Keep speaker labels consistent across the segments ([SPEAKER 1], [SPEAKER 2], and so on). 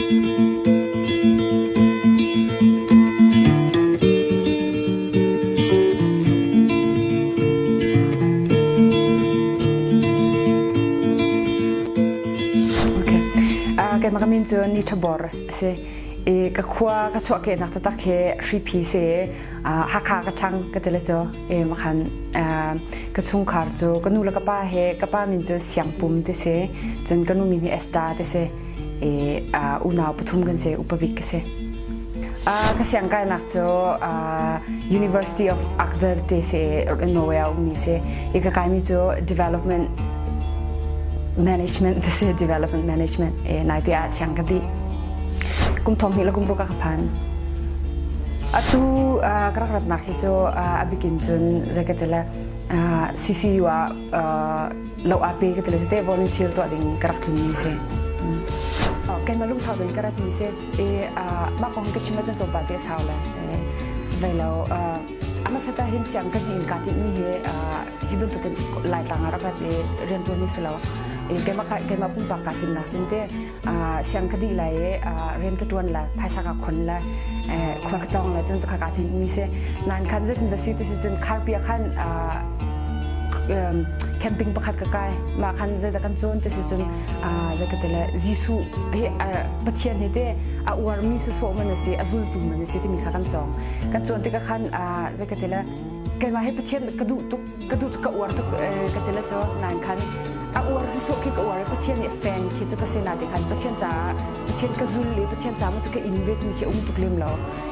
[SPEAKER 1] Okay. Uh, keimah ka min cu Ni Tha Bor a si. I ka khua ka chuahkehnak taktak hi Hriphi si. Uh, Hakha ka ṭhang ka ti le cu. E makhan uh, ka chungkhar cu ka nu le ka pa he ka pa min cu Siang Pum ti si. Cun ka nu min hi Esther ti si. I uh, unau pathum kan si, upa bik ka si. Uh, ka siang kainak cu uh, University of Agder te si Norway ah ummi si. I ka kaimi cu Development Management te si, Development Management. E nai te ah siang ka dih. Kum thong hnih le kum ruk ah ka phan. Atu uh, ka rak ratnak hi cu uh, a bikin cun zei ka ti le uh, CCU ah uh, lo aa pe ka ti le te volunteer tuah ding ka rak tlun mi si. Keimah lungtho tein ka rat mi si. I mah kong ka chim ahcun tlawmpal te a sau le vai lo a hmasat ah hin siang ka hnih in kaa tinh mi hi hi bantukin Laitlang ah rak rat i riantuan ni si lo. Keimah keimah pumpak kaa timnak cun te siang ka dih lai i rian ka ṭuan lai phaisa ka khon lai khual ka tlawng lai tun ka kaa tinh mi si. Nain khan zeitin va si ti si cun kharpi ah khan camping pakhat ka kai mah khan zeidah kan cawn ti si cun zei ka ti le Jesuh hi Pathian hi te a uarmi sawsawh man a si a zultu man a si timi kha kan cawng kan cawn tikah khan zei ka ti le keimah hi Pathian ka duh tuk ka duh ka uar tuk ka ti le cu nain khan a uar sawsawh khi ka uar i Pathian nih fan khi cu ka si na ti khan Pathian caah Pathian ka zul i Pathian caah cu ka in ve timi khi um tuk lem lo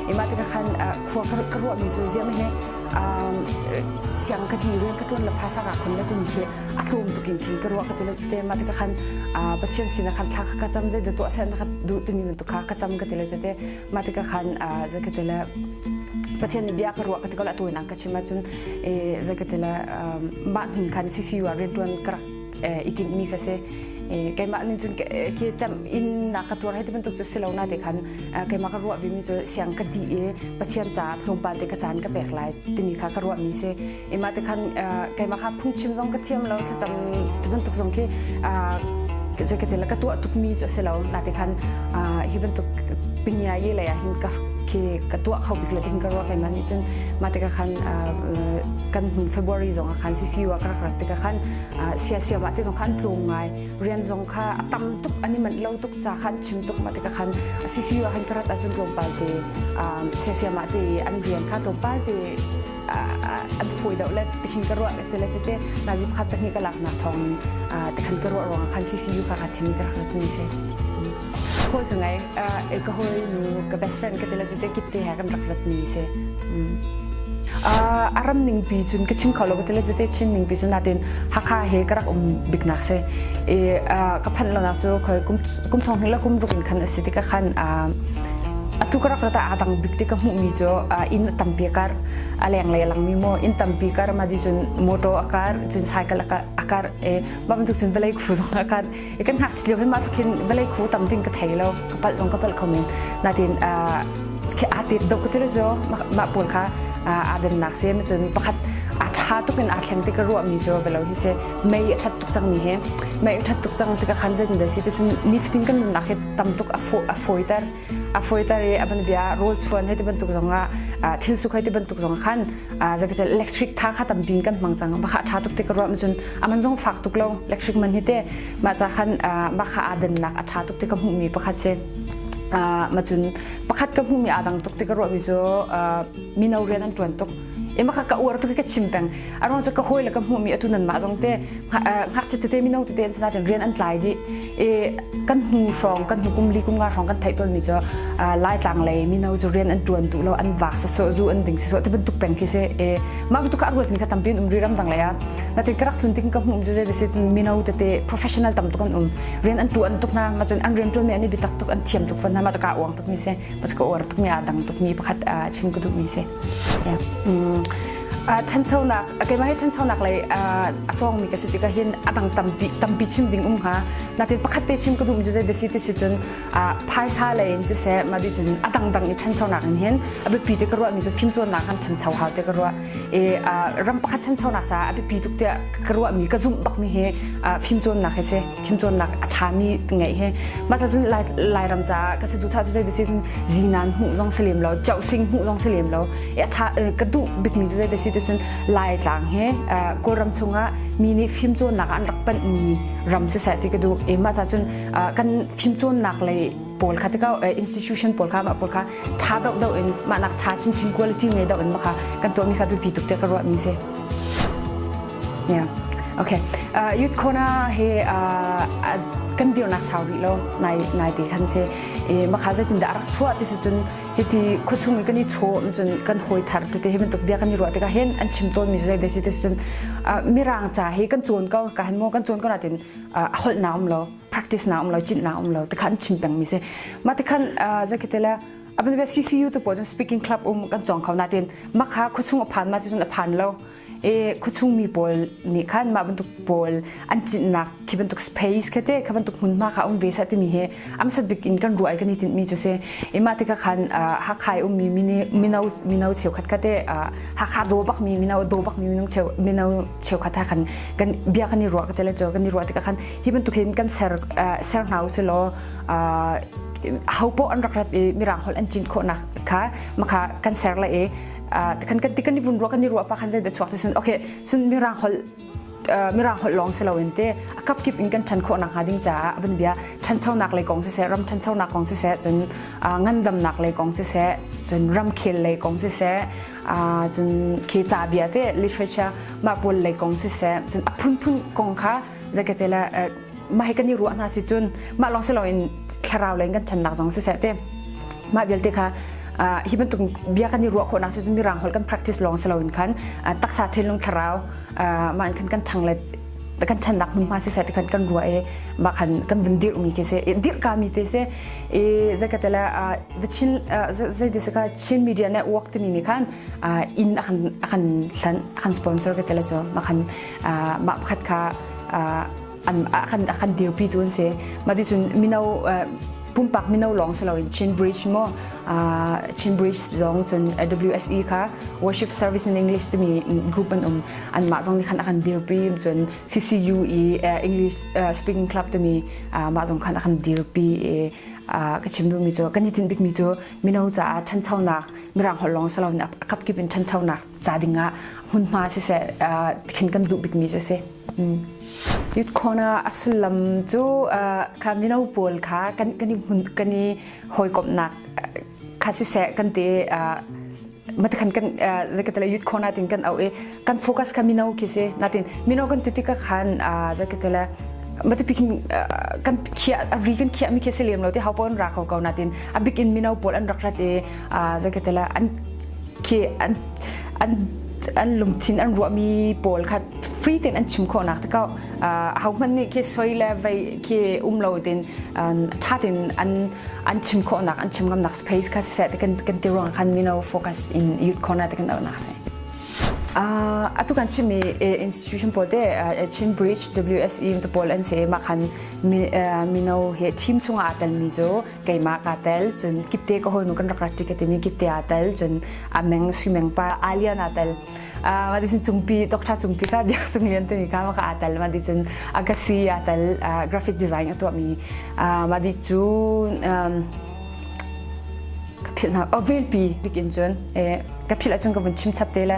[SPEAKER 1] i mah tikah khan khua ka ruahmi cu ziam he siang ka ti rian ka ṭuan le phaisa ka khon le timi khi a tlawm tuk in khin ka ruah ka ti le cute mah tikah khan Pathian sinah khan thla ka cam zei dah tuah seh na ka duh timi bantuk kha ka cam ka ti le cute mah tikah khan zei ka ti le Pathian nih bia ka ruah ka ti ko le atu in ka chim ahcun zei ka ti le mah hnu khan CCU ah rianṭuan ka rak i timhmi kha si keimah nih cun khi tam in na ka tuar hei ti bantuk cu si lo na te khan keimah ka ruah vimi cu siang ka dih i Pathian caah tlawmpal te ka caan ka pek lai timi kha ka ruahmi si i mah te khan keimah kha phungchim zong ka thiam lo thlacam ti bantuk zong khi zei ka ti la ka tuah tukmi cu a si lo na te khan hi bantuk pinya ye lei ah hin ka khi ka tuah kho bik le ding ka ruah keimah nih cun mah tikah khan kan hnu February zong ah khan CCU ah ka rak rat tikah khan sia sia mah te zong kha an tlawm ngai rian zong kha a tam tuk an i manh lo tuk ca kha an chim tuk mah tikah khan CCU ah khan ka rat ahcun tlawmpal te sia sia mah te an rian kha tlawmpal te an fawi deuh le tikhin ka ruah te le cute nazi pakhat pahnih ka laknak thawng tikhan ka ruah ruangah khan CCU kha ka thim ka rak rat mi si hawi ka ngai ka hawi nu ka best friend ka ti le cute kip te he kan rak rat mi si a ram ning pi cun ka chim kho lo ka ti le cute chin ning pi cun natin Hakha he ka rak um bik nak si i ka phanh lo nak cu khoi kum kum thong hnih le kum ruk in khan a si tikah khan atu ka rak rat ah aa dang bik ti ka hmuhmi cu inn a tampi a kar a lenglei a langmi maw inn tampi kar ma di cun motor a kar cun cycle a kar e mah bantuk cun vawlei khu zong a kar e kan ngakchit lio hin mah tluk hin vawlei khu tam ding ka thei lo ka palh zong ka palh kho men natin khi aa tet deuh ka ti zo mah pawl kha aa dannak si cun pakhat a ṭha tuk in aa thleng ti ka ruahmi cu velo hi si mei a ṭhat tuk cangmi hi mei a ṭhat tuk cang tikah khan zeitin dah si ti cun nifatin kan nunnak hi tam tuk a fawiter a fawiter i a ban bia rawl chuan hei ti bantuk zong ah thil suk hei ti bantuk zong ah khan zeikatel electric tha kha tampi in kan hmang cang mah kha a ṭha tuk ti ka ruah cun a man zong fak tuk lo electric man hi te mah ca khan mah kha aa dannak a ṭha tuk ti ka hmuhmi pakhat si ma cun pakhat ka hmuhmi aa dang tuk ti ka ruahmi cu mino rian an ṭuan tuk i mah kha ka uar tuk i ka chim peng a ruang cu ka hawi le ka hmuhmi atu nan mah zong te ngakchia tete mino tete an si nain rian an tlai dih i kan hnu hrawng kan hnu kum li kum nga hrawng kan theih tawnmi cu Laitlang lei mino cu rian an ṭuan duh lo an vak sawsawh zu an ding sawsawh ti bantuk peng khi si i mah bantuk kha a ruatmi kha tampi an um rih ramdang lei ah natin ka rak thun tik ka hmuh cu zei si mino tete professional tam tuk an um rian an ṭuan tuk hna mah cun an rian ṭuanmi an i biatak tuk an thiam tuk fawn hna mah cu kaa uang tukmi si mah cu ka uar tukmi aa dang tukmi pakhat chim ka duhmi si. Ṭhanchonak keimah hi ṭhanchonak lei a cawngmi ka si tikah hin a dang tampi tampi chim ding um hnga. Natin pakhat te chim ka duhmi cu zei da si ti si cun phaisa lei in siseh mah ti cun a dangdang i ṭhanchonak in hin a biapi ti ka ruahmi cu fimcawnnak kan ṭhancho hau ti ka ruah. I ram pakhat ṭhanchonak caah a biapi tuk tiah ka ruahmi ka zumh bakmi hi fimcawnnak hi si. Fimcawnnak a ṭhami ngeih hi. Mah cun Lairam caah ka saduhthah cu zei da si cun zinan hmuh zong si lem lo, chohsing hmuh zong si lem lo. I a ṭha ka duh bikmi cu zei da si ti cun Laitlang hi Kawlram chungah mi nih fimcawnnak ah an rak panhmi ram siseh ti ka duh. I mah ca cun kan fimcawnnak lei pawl kha tikah institution pawl kha mah pawl kha ṭha deuhdeuh in mahnak ṭha chinchin quality ngei deuh in mah kha kan tuahmi kha biapi tuk tiah ka ruahmi si. Yeah. Okay. Youth Corner he kan dirnak sau rih lo nai nai te khan si. E makha zeitin dah rak chuah ti si cun hiti khuachung i kan i chaw cun kan hawi thar tete hi bantuk bia kan i ruah tikah hin an chim tawn mi zei de si ti cun mirang ca hi kan cawn ko ka hin mo kan cawn ko natin holh na um lo practice na um lo cinh na um lo tikhan an chim peng mi si mah tikhan zakitela abin bia CCU te pawl cun speaking club um kan cawng kho natin makha khuachung a phan ma cun a phan lo e khuachung mi pawl nih khan mah bantuk pawl an cinnak khi bantuk space kha te kha bantuk hmunhma kha um ve sa timi he amsat bik in kan ruai kan i tinhmi cu si ima tikah khan Hakha i ummi mino mino cheukhat kha te Hakha daw bakmi mino daw bakmi minung cheu mino cheukhat ha khan kan bia kan i ruah ka te le cu kan i ruah tikah khan hi bantuk hin kan ser ser hna usih law ho poh an rak rat i mirang holh an cin khawhnak kha makha kan ser le i kan kan ti kan i vun ruah kan i ruah pa khan zei da chuak te sun okay sun mirang holh mirang holh lawng si loin te a kapkip in kan ṭhan khawh nakhnga ding caah a bia ṭhanchonak lei kong siseh ram ṭhanchonak kong siseh cun ngandamnak lei kong siseh cun ramkhel lei kong siseh cun khi ca bia te literature mah pawl lei kong siseh cun a phunphun kong kha zakete le mah hi kan i ruah hna si cun mah lawng si loin thlarau lei in kan ṭhannak zong siseh te mah vialte kha hi bantuk bia kan i ruah khawhnak si cun mirang holh kan practice lawng si loin khan taksa thinlung thlarau mah in khan kan ṭhang le kan ṭhannak hmunhma siseh ti khan kan ruah i mah khan kan vun dirhmi khi si dirhka mi te si i zeikatele the Chin zei ti sika Chin Media Network timi nih khan inn a kan a kan hlan a kan sponsor ka tele cu mah khan mah pakhat kha an a kan a kan dirpi tu an si mah ti cun mino pumpak mino lawng si loin Chin Bridge mo Chin Bridge zong cun WSE kha Worship Service in English timi group an um anmah zong nih khan a kan dirpi cun CCU i English Speaking Club timi mah zong khan a kan dirpi i ka chim duhmi cu kan i tinh bikmi cu mino caah ṭhanchonak mirang holh lawng si loin a kapkip in ṭhanchonak ca dingah hmunhma siseh khin kan duh bikmi cu a si. Youth Corner a sullam cu kha mino pawl kha kan kan i hmun kan i hawikomhnak kha siseh kan ti matakhan kan zakatala youth corner tin kan au i kan focus kha mino khi si natin mino kan ti tikah khan zakatala matapi khin kan khiah a ri kan khiah mi khi si lem lo ti hau pawn ra ko ko natin a bik in mino pawl an rak rat i zakatala an khi an an an lungthin an ruahmi pawl kha free ten an chim khawhnak te ko ho hmanh nih khi soi le vei khi um lo tin tha tin an an chim khawhnak an chim ngamnak space kha siseh te kan kan ti ruang khan mino focus in youth corner te kan auhnak si atu kan chimmi institution pawl te Chin Bridge WSE te pawl an si mah khan mino he team chungah aa telmi cu keimah kaa tel cun kipte ka hawinu kan rak rat ṭi ka timi kipte aa tel cun a meng suimeng pa alian aa tel mah ti cun cungpi doctor cungpi kha biak cung lian timi kha maka aa tel mah ti cun agasi aa tel graphic design a tuahmi mah ti cun ka philh hna oh velpi bik in cun ka philh ahcun ka vun chim chap te le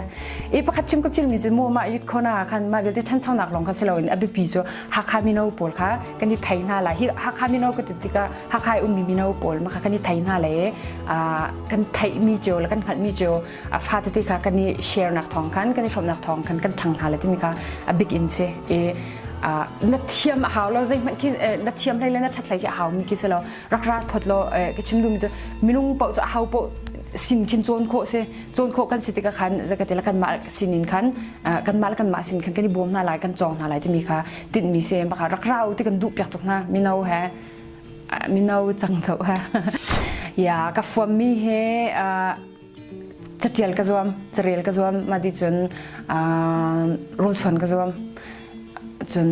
[SPEAKER 1] i pakhat chim ka philmi cu mu mah youth corner ah khan mah vialte ṭhanchonak lawng kha si loin a biapi cu Hakha mino pawl kha kan i thei hna lai hi Hakha mino ka ti tikah Hakha i ummi mino pawl mah kha kan i thei hna lai i kan theihmi cio le kan hngalhmi cio a fa tete kha kan i share nak thawng khan kan i hrawmnak thawng khan kan ṭhang hna lai timi kha a big in si i na thiam a hau lo zeihmanh khi na thiam hlei le na ṭhat hlei khi a hau mi khi si lo rak ra phot law ka chim duhmi cu minung paoh cu a hau paoh sin khin cawn khawh si cawn khawh kan si tikah khan zakati le kanmah sinin khan kanmah le kanmah sin khan kan i bawm hna lai kan cawng hna lai timi kha tinhmi si baka rak ra u ti kan duh piak tuk hna mino he mino cang tho ha ya ka fuammi he. Catial ka zuam, carel ka zuam, mah ti cun rawlchuan ka zuam. Cun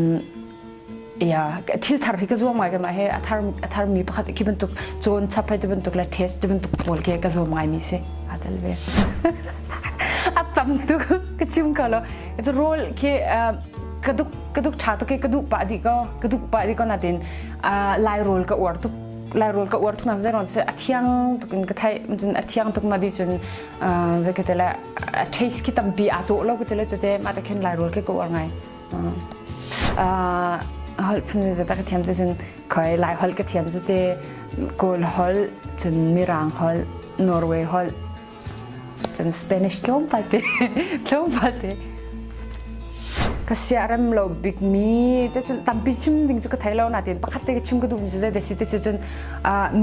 [SPEAKER 1] ya thil thar hi ka zuam ngai mah he a thar a tharmi pakhat khi bantuk cawn chap hai ti bantuk le test ti bantuk pawl khi ka zuam ngai mi si a tel ve a tam tuk ka chim ko lo rawl khi ka duk ka duk tha tuk ka duh pah dih ko ka duh pah dih ko natin lai rawl ka uar tuk lai rawl ka uar tuk na zei se a thiang tuk in ka thai cun a thiang tuk ma di cun zei ka tele a taste ki tampi a cawh lo ka tele chute ma ta khin lai rawl ke ka uar ngai Holh phun zeizat ka thiam ti cun khoi Lai holh ka thiam cu te Kawl holh, cun Mirang holh, Norway holh, cun Spanish tlawmpal te tlawmpal te. Ka siarem lo bikmi te cun tampi chim ding cu ka thei lo nain pakhat te ka chim ka duhmi cu zei si ti si cun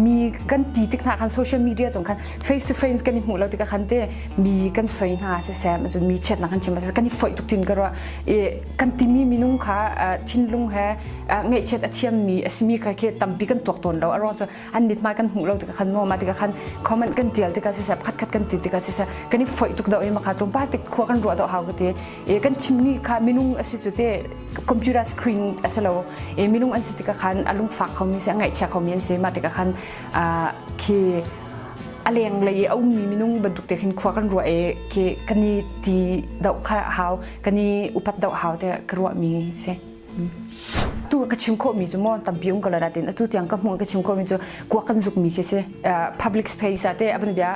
[SPEAKER 1] mi kan ti tik hna khan social media cung khan face to face kan i hmuh lo tikah khan te mi kan soi hna siseh cun mi chiatnak kan chim siseh kan i foih tuk tin ka ruah i kan timi minung kha thinlung he ngaihchiat a thiammi a simi kha khi tampi kan tuak tawn lo a ruang cu an mithmai kan hmuh lo tikah khan maw mah tikah khan comment kan tial tikah siseh pakhat khat kan ti tikah siseh kan i foih tuk deuh i maka tlawmpal tik khua kan ruah deuh hau ka ti i kan chimmi kha minung a si cu te computer screen a si lo i minung an si tikah khan a lungfak khomi si a ngaihchia khomi an si mah tikah khan khi a lenglei i a ummi minung bantuk te khin khua kan ruah i khi kan i ti doh kha a hau kan i upat doh hau te ka ruahmi si tu ka chim khawhmi cu maw tampi um ko la natin atu tiang ka hmuh ka chim khawhmi cu kuak kan zukmi khi si public space ah te aban bia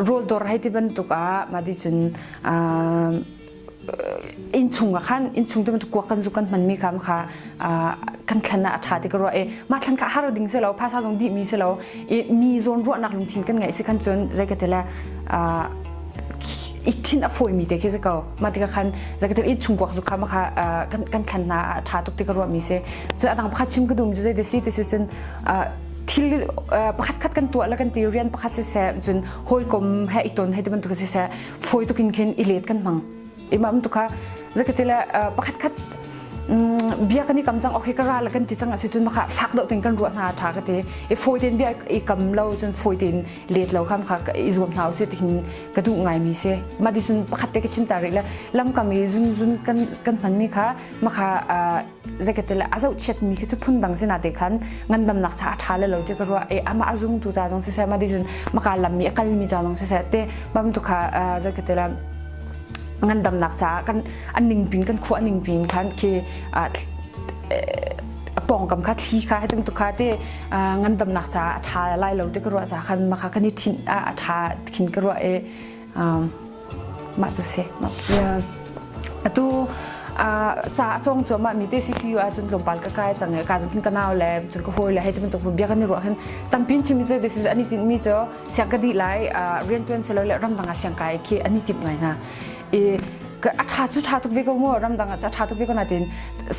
[SPEAKER 1] rawl dawr hei ti bantuk ah mah ti cun innchung ah khan innchung te bantuk kuak kan zuk kan hmanmi kha kha kan thlan ah a ṭha ti ka ruah i mah thlan kha har ding si lo phaisa zong dihmi si lo i mi zawn ruahnak lungthin kan ngeih si khan cun zei ka ti le i thin a fawimi te khi si ko mah tikah khan zei ka ti innchung kuak zuk kha mah kha kan kan thlan hna a ṭha tuk ti ka ruahmi si cun a dang pakhat chim ka duhmi cu zei te si ti si cun thil pakhat khat kan tuah le kan ti rian pakhat siseh cun hawikom he i ton he ti bantuk siseh fawi tuk in khin i let kan hmang imam tu kha zakatile pakhat khat bia kan i kam cang okay ka ra la kan ti cang asi cun maka fak deuh tin kan ruah hna tha ka ti i fawi ten bia i kam lo cun fawi ten let lo kham kha i zuam hna usih tihin ka duh ngai mi si ma di cun pakhat te ka chim ta rih le lam kam i zun zun kan kan hman mi kha maka zeikatil a zohchiatmi khi cu phundang si na te khan ngandamnak cha a ṭha le lo ti ka ruah e amah a zungtu ca zong siseh ma cun maka lam i a kalmi ca zong siseh te bam tu kha zeikatil ngandamnak ca kan an ningpin kan khua ningpin khan khi pawngkam kha thli kha hetum tu kha te ngandamnak ca a ṭha lai lo ti ka ruah ca khan maka kan i thin a ṭha khin ka ruah e Mah cu si. Atu ca a cawng cuahmah mi te CCU ah cun tlawmpal ka kai cang i ka cun ka nau le cun ka hawi le hei ti bantuk bia kan i ruah hin tampin chim cu this is an i tinh mi cu siang ka dih lai riantuan si lo le ramdang ah siang kai khi an i timh ngai hna i a ṭha cu ṭha tuk ve ko mu ramdang ah cu a ṭha tuk ve ko natin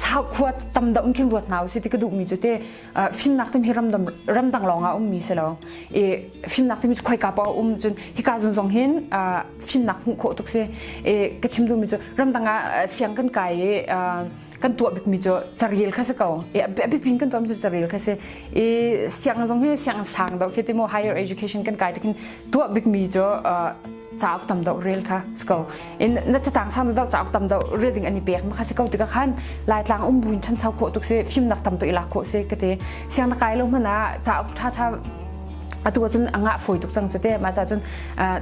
[SPEAKER 1] sau khua tam deuh in khin ruat hna usih ti ka duhmi cu te fimnak timi hi ramdang ramdang lawng ah ummi si lo i fimnak timi cu khoika paoh um cun hika zun zong hin fimnak hmuh khawh tuk si i ka chim duhmi cu ramdang ah siang kan kai i kan tuah bikmi cu carel kha si ko i a biapin kan tuahmi cu carel kha si i siang zong hi siang sang deuh khi ti mu higher education kan kai tikin tuah bikmi cu cauk tam deuh rel kha si ko in na catang sang deuh cauk tam deuh rel ding an i pek ma kha si ko tikah khan laitlang um buin ṭhancho khawh tuk si fimnak tam tuk i lak khawh si ka ti siang na kai lo hmanh ah cauk ṭha ṭha atu ahcun a ngah fawi tuk cang cu te mah ca cun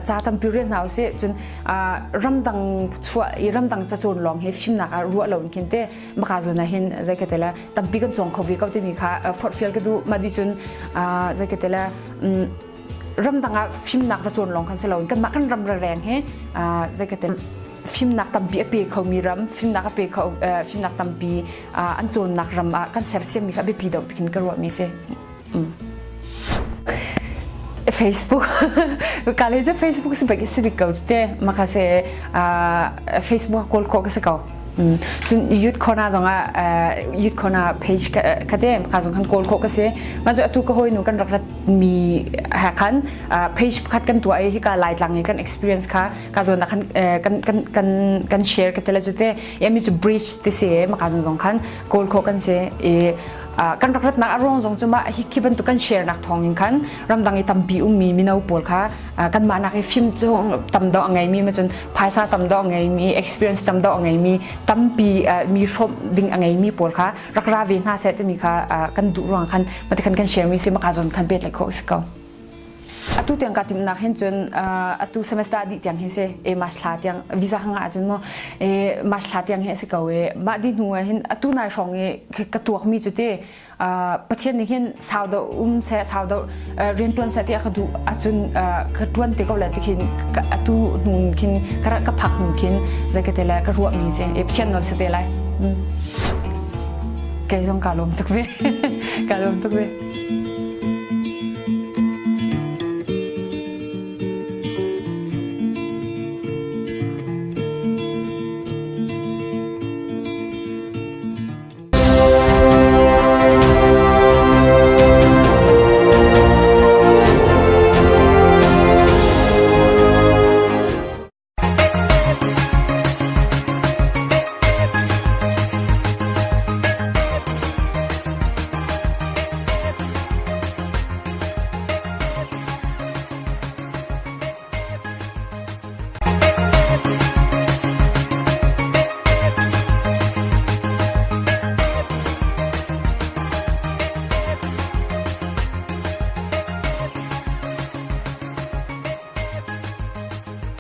[SPEAKER 1] ca tampi rian hna usih cun ramdang chuah i ramdang cacawn lawng hi fimnak ah ruah lo in khin te maka zawn ah hin zei ka te la tampi kan cawng kho ve ko timi kha forhfial ka duh mah di cun zei ka te la ramdang ah fimnak va cawn lawng khan si loin kanmah kan ram reng hi zei ka fimnak tampi a pe khomi ram fimnak a pe kho fimnak tampi an cawnnak ram ah kan sersiammi kha biapi deuh tikin ka ruahmi si Facebook kale cu Facebook si bak si bik ko te maka se Facebook kawl khawh ka si ko Cun youth corner zongah youth corner page ka te ka zong khan kawl khawh ka si. Mah cu atu ka hawinu kan rak rat mi he khan page pakhat kan tuah i hika Laitlang i kan experience kha ka zawn ah khan kan kan kan kan share ka tele cu te mi cu bridge ti si maka zong zong khan kawl khawh kan si i. Kan rak ratnak a ruang zong cu mah hi khi bantuk kan share nak thawng in khan ramdang i tampi ummi mino pawl kha kanmah nak i fim cu tam deuh a ngeimi ma cun phaisa tam deuh a ngeimi experience tam deuh a ngeimi tampi mi hrawmh ding a ngeimi pawl kha rak ra ve hna seh timi kha kan duh ruang khan mati khan kan share mi si maka zawn khan pet lai khawh si ko. Atu tiang ka timhnak hin cun atu semester dih tiang hi si e March thla tiang visa hanga ahcun mu e March thla tiang hi a si ko e mah di hnu ah hin atu nai hrawng i ka tuak mi cu te Pathian nih hin sau deuh um seh sau deuh rian tuan seh tiah ka duh ahcun ka tuan te ko le ti khin atu hnu khin ka ka phak hnu khin zei ka te le ka ruah mi si e Pathian nawl si te lai. Kei zong ka lawm tuk ve ka lawm tuk ve.